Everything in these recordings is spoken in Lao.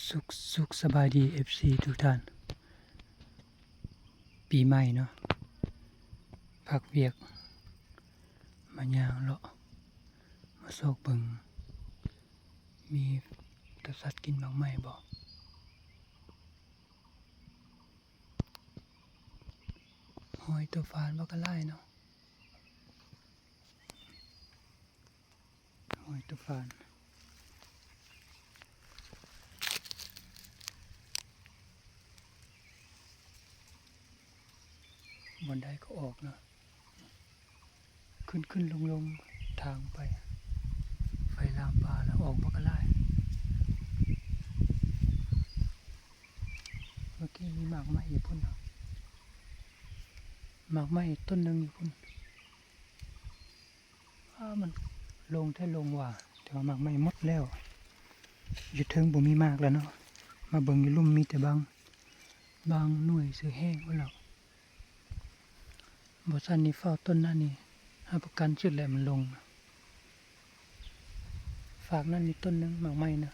ສຸກ ສຸກສະບາຍດີ ເອັຟຊີ ທຸກທ່ານ. ປີໃໝ່ເນາະ ພັກວຽກ ມາຍ່າງເລາະ ມາຊອກເບິ່ງ ມີຕົວສັດກິນໝາກໄມ້ບໍ່. ຫອຍໂຕຟານບັກກະຫຼາຍເນາະ. ຫ້ວຍຕາຟານ ບ່ອນໃດກໍອອກເນາະ ຂຶ້ນໆລົງໆ ທາງໄປ ໄຟລາມປ່າແລ້ວອອກບັກກະຫຼາຍ. ເມື່ອກີ້ມີໝາກໄມ້ຢູ່ພຸ້ນເນາະ ໝາກໄມ້ຕົ້ນໜຶ່ງຢູ່ພຸ້ນ. ອ້າ ມັນລົງແທ້ລົງວ່າ ແຕ່ວ່າໝາກໄມ້ໝົດແລ້ວ ຢູ່ເທິງບໍ່ມີໝາກແລ້ວເນາະ. ມາເບິ່ງຢູ່ລຸ່ມມີແຕ່ບາງ ບາງໜ່ວຍຊື່ແຫ້ງໝົດແລ້ວ. ບໍ່ຊັ້ນນີ້ຟ້າວຕົ້ນນັ້ນນີ້ ຮັບປະກັນສຸດແຫຼະມັນລົງ. ຟາກນັ້ນມີຕົ້ນໜຶ່ງໝາກໄມ້ນະ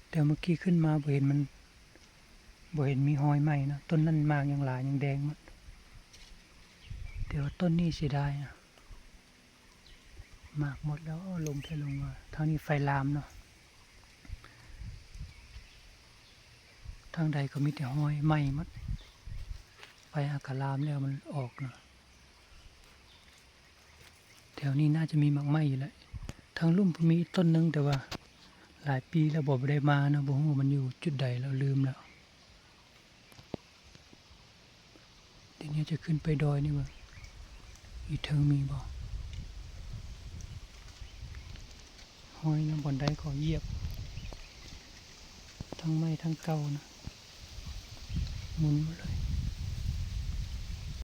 ແຕ່ເມື່ອກີ້ຂຶ້ນມາບໍ່ເຫັນມັນ ບໍ່ເຫັນມີຮອຍໄໝ້ນະ. ຕົ້ນນັ້ນໝາກຍັງຫຼາຍ ຍັງແດງໝົດ ແຕ່ວ່າຕົ້ນນີ້ເສຍດາຍນະ. ໝາກໝົດແລ້ວ ລົງແທ້ລົງວ່າ ທາງນີ້ໄຟລາມເນາະ ທາງໃດກໍມີແຕ່ຮອຍໄໝ້ໝົດ ໄຟຫາກະລາມແລ້ວມັນອອກເນາະ. ແຖວນີ້ໜ້າຈະມີໝາກໄມ້ຢູ່ແຫຼະ ທາງລຸ່ມກໍມີອີກຕົ້ນໜຶ່ງ ແຕ່ວ່າຫຼາຍປີແລ້ວບໍ່ ບໍ່ໄດ້ມາເນາະ ບໍ່ຮູ້ວ່າມັນຢູ່ຈຸດໃດແລ້ວ ລືມແລ້ວ. ດຽວນີ້ຈະຂຶ້ນໄປດອຍນີ້ເບິ່ງ ຢູ່ເທິງມີບໍ່ ຮອຍນະ ບ່ອນໃດກໍຢຽບ ທັງໃໝ່ທັງເກົ່ານະ ໝຸນໝົດເລີຍ.